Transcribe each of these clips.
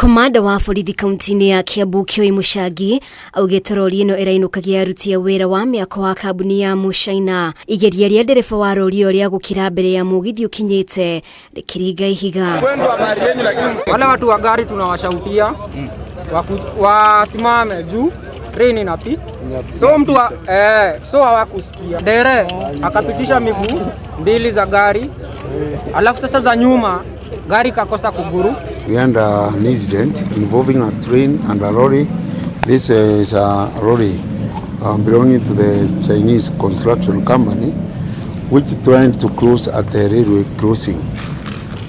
Komanda wa borithi kaunti-inĩ ya Kiambu Kioi Mũcangi augĩte rori ĩno ĩrainũkagia aruti a wĩra wa mĩako wa kambuni ya Mũcaina. Igeria rĩa ndereba wa rori ĩyo rĩa gũkĩra mbere ya mũgithi ũkinyĩte rĩkĩringa ihiga. Wale watu wa gari tunawashautia wasimame juu train inapita, so mtu wa, so hawakusikia. Dere akapitisha miguu mbili za gari, alafu sasa za nyuma gari kakosa kuguru. We had an incident involving a train and a lorry. This is a lorry belonging to the Chinese construction company, which trying to cross at the railway crossing.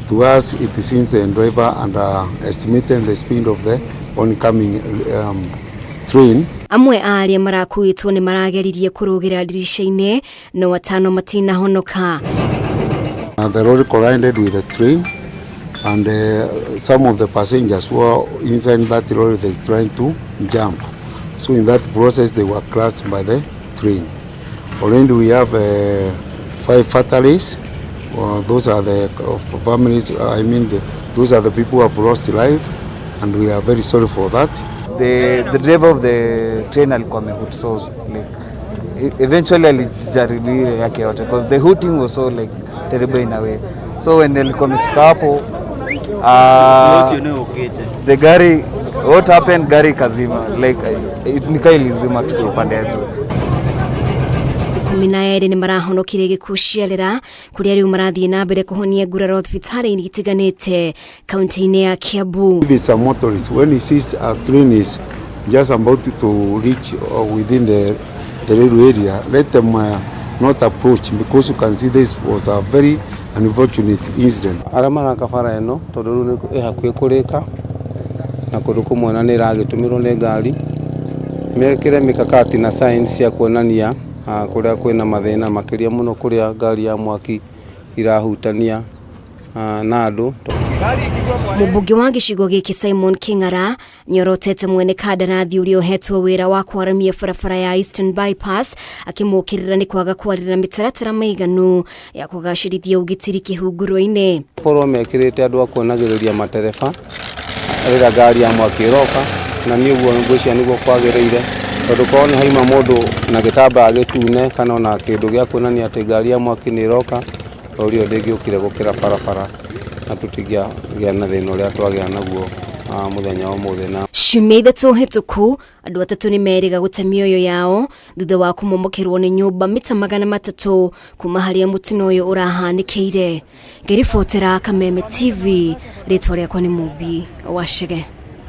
To us, it seems the driver underestimated the speed of the oncoming train. Amwe a arĩa marakuĩtwo nĩ marageririe kũrũgĩra ndirica-inĩ no atano matinahonoka. The lorry collided with the train, and some of the passengers who were inside that lorry, they trying to jump. So in that process, they were crushed by the train. Already we have 5 fatalities. Those are the families, I mean, those are the people who have lost life, and we are very sorry for that. The driver of the train alikuwa amehoot, so like eventually alijaribu ile yake yote because the hooting was so like terrible in a way. So when alikuwa amefika hapo, the gari, what happened, gari kazima, like it nika ilizima tu upande ya juu. 12 nĩ marahonokire gĩkuũ ciarĩra kũrĩa rĩu marathiĩ na mbere kũhonia nguraro thibitarĩ-inĩ itiganĩte kaunti-inĩ ya Kiambu. If it's a motorist, when he sees a train is just about to reach within the railway area, let them not approach, because you can see this was a very unfortunate incident. Arĩa maraka bara ĩno tondũ rĩu nĩ ĩ hakuhĩ kũrĩka na kũndũ kũmwe na nĩ ĩragĩtũmĩrwo nĩ ngari, mekĩre mikakati na signs cia kuonania kũrĩa kwĩna mathĩna makĩria mũno kũrĩa ngari ya mwaki irahutania na andũ. Mũmbunge wa gĩcigo gĩkĩ Simon King'ara nĩorotete mwene kandarathi ũrĩa ũhetwo wĩra wa kwaramia barabara ya Eastern Bypass akĩmũkĩrĩra nĩ kwaga kwarĩra mĩtaratara mĩiganu ya kũgacĩrithia ũgitĩri kĩhunguro-inĩ. Korwo mekĩrĩte andũ a kuonagĩrĩria matereba rĩrĩa ngari ya mwaki ĩroka, na niĩ ũguo ngwĩciria nĩguo kwagĩrĩire, tondũ korwo nĩ haima mũndũ na gĩtambaya gĩtune kana ona kĩndũ gĩa kuonania atĩ ngari ya mwaki nĩ ĩroka, rori ĩyo ndĩngĩũkire gũkĩra barabara na tũtingĩagĩa na thĩna ũrĩa twagĩa naguo mũthenya wa ũmũthĩ. Na ciumia 3 hĩtũku andũ 3 nĩ merĩga gũte mĩoyo yao thutha wa kũmomokerwo nĩ nyũmba mita 300 kuma harĩa mũtino ũyũ ũrahanĩkĩire. Ngĩribotera Kameme TV, rĩtwa rĩakwa nĩ Mũmbi wa Chege.